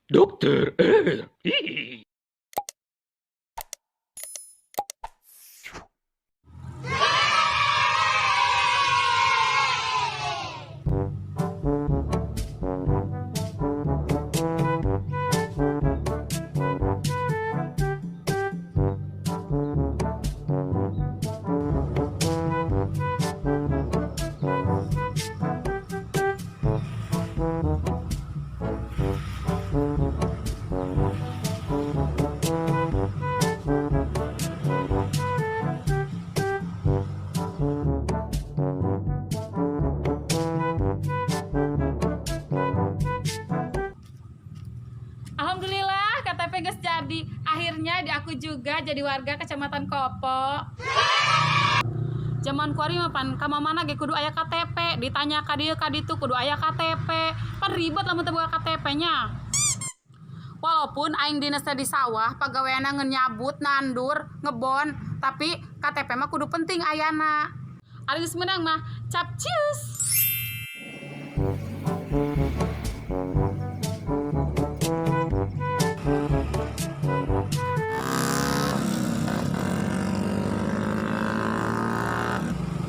Dokter R. Alhamdulillah, KTP geus jadi. Akhirnya di aku juga jadi warga Kecamatan Kopo. Zaman kuari mah pan ka mana ge kudu aya KTP, ditanya ka dieu ka ditu kudu aya KTP. Pan ribet lamun teu boga KTP-nya. Walaupun aing dinasnya di sawah, pagaweana nyabut, nandur, ngebon, tapi KTP mah kudu penting ayana. Ari geus meunang mah cap cius.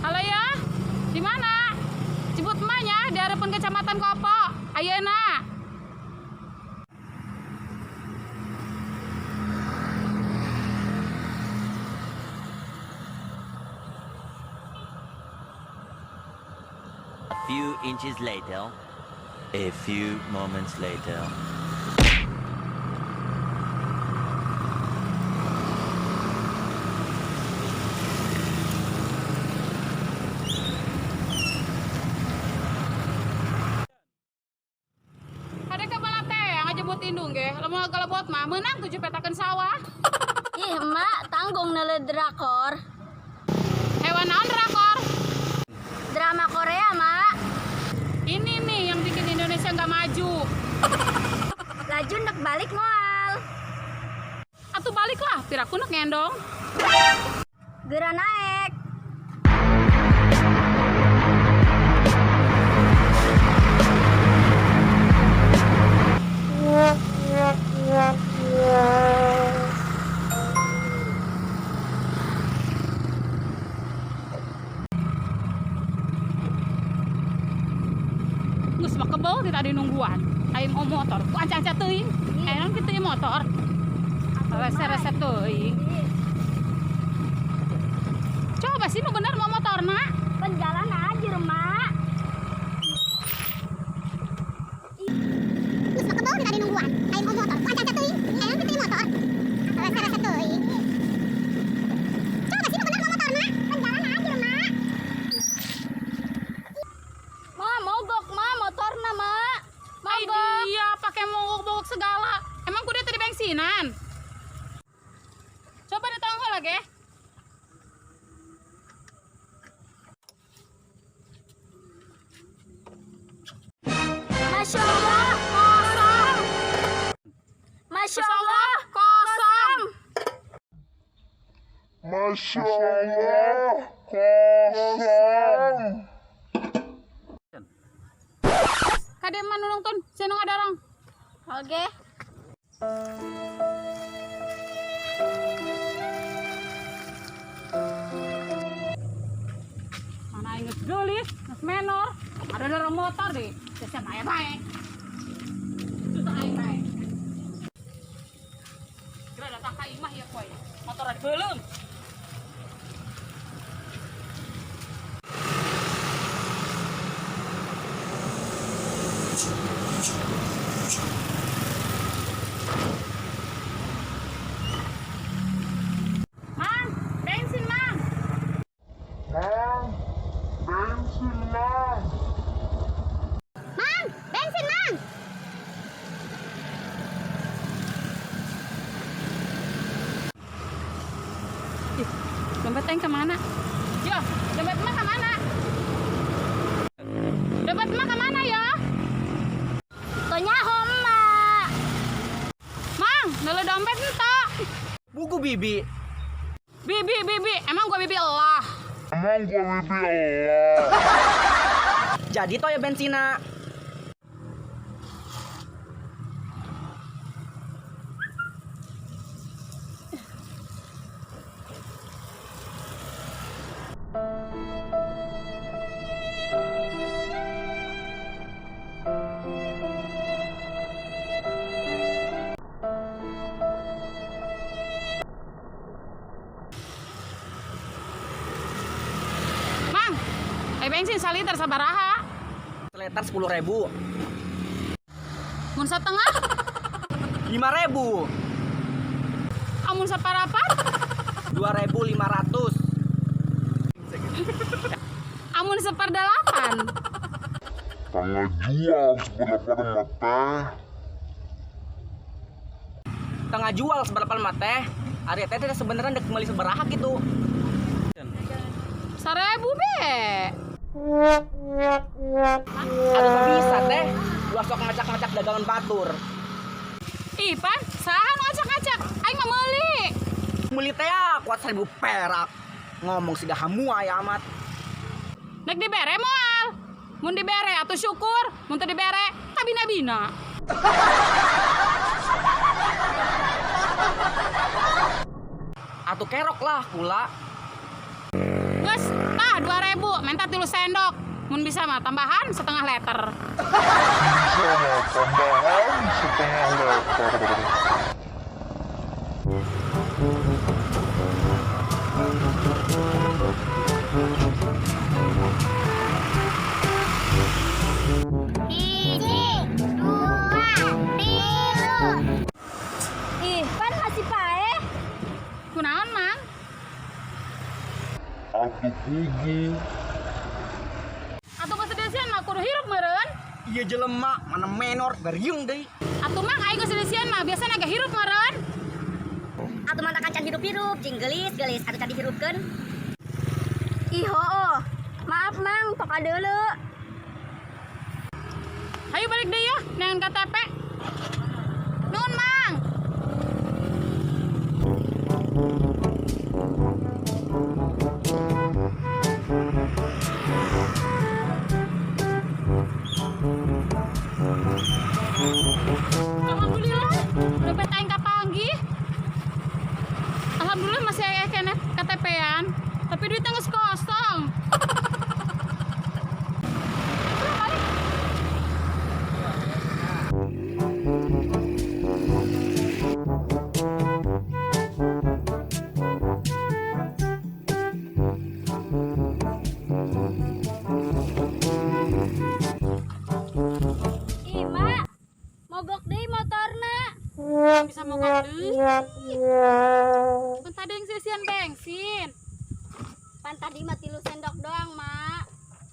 Halo ya, di mana? Jemput emaknya di harapan Kecamatan Kopo. Ayeuna. A few inches later, a few moments later. Ada ke mana teh yang ngajemput indung ge? Lamun galebot mah meunang 7 petakeun sawah. Ih, Emak, tanggung neuleu drakor. Hewan naon drakor? Drama Korea, Mak. Ini nih yang bikin Indonesia nggak maju. Laju nek balik moal. Atuh baliklah, piraku nek ngendong. Geura naek. Geus mah kebel di tadi nungguan. Aing mau motor, ku anca-anca teuing. Naon kitu ieu motor? Rese-rese teuing. Coba sih nu bener mau motorna. Pan jalan aja, Mak. Geus mah kebel di tadi nungguan. Aing mau motor, ku anca-anca teuing. Naon kitu ieu motor? Rese-rese teuing. Coba sih nu bener mau motorna. Pan jalan aja, Mak. Ma, mogok, Ma, motorna, Ma. Ai Mogok. dia pakai mogok-mogok segala. Emang kudu tadi bensinan? Coba ditanggung lagi. Masya Allah, Kosong. Masya Allah, Kosong. Masya Allah, kosong. Kade mah nu nungtun, sia nu ngadarang. Oke. Mana aing geus geulis, geus menor, ada dorong motor deh. Sia bae bae. Susah aing bae. Kira datang ka imah ya koy. Motor ada beuleum. Mang, bensin mang. Mang, bensin, Mang. Mang, bensin, Mang. Ih, dompet aing kemana? Yo, dompet emak kemana? Dompet emak kemana ya? Teu nyaho, Mak. Mang, neuleu dompet ento. Buku bibi. Bibi, bibi, emang gua bibi elah. Emang gua bibi elah. Jadi toh ya bensina. Mang, bensin saliter sabaraha? Liter 10.000. Mun setengah, 5.000. Amun saparapat, 2.500. Amun seperdelapan. Tengah jual seperdelapan mah teh. Tengah jual seperdelapan mah teh. Ari teh teh sebenarnya dek meuli sabaraha gitu. 1.000 be. Aduh teu bisa teh. Ulah sok ngacak-ngacak dagangan batur. Ih, pan, saha nu ngacak-ngacak? Aing mah meuli. Meuli teh ya, kuat 1.000 perak. Ngomong siga hamua ya amat. Nek dibere moal. Mun dibere atuh syukur, mun teu dibere kabina-bina. Atuh kerok lah kula. Geus, tah 2.000, minta 3 sendok. Mun bisa mah tambahan setengah liter. Bisa mah tambahan setengah liter. Hiji, dua, tilu. Ih, pan masih paeh. Kunaon, Mang? Atuh kudu. Atuh geus desian mah kudu hirup meureun. Iya jelema, mana menor beriung deui. Atuh Mang, aing geus desian mah biasana ge hirup meureun. Atuh mantakan can hirup-hirup, jeung geulis-geulis atuh can dihirupkeun. Ih, hooh. Maaf, Mang, tok deuleu. Hayu balik deui ya, neangan KTP. Nuhun, Mang. Alhamdulillah, dompet aing kapanggih. Alhamdulillah masih aya keneh KTP-an, tapi duitnya geus kosong. Udah, balik. Ih, Mak. Mogok deui motorna. Bisa mogok deui. Pan tadi yang sisian bensin. Pan tadi mah 3 sendok doang, Mak.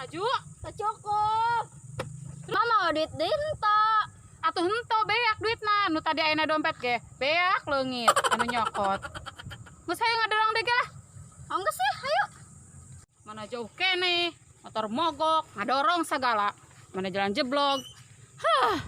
Aju, Teu cukup. Mak mau duit deui henteu. Atuh henteu beak duitna. Nu tadi ayeuna dompet ge, beak leungit anu nyokot. Geus hayu ngadorong deui ge lah. Oh, geus sih, hayu. Mana jauh keneh, motor mogok, ngadorong segala. Mana jalan jeblok. Hah.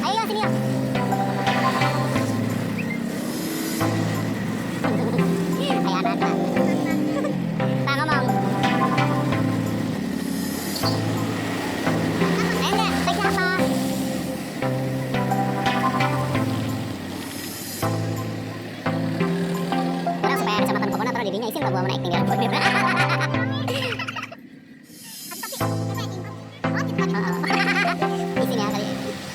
Ayo sini ya. Ayo anak. Pak ngomong. Enggak, baik apa? Orang supaya kecamatan Pokona taruh dirinya isin gua mau naik tinggal. Isin ya kali.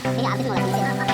Ini habis mulai isin.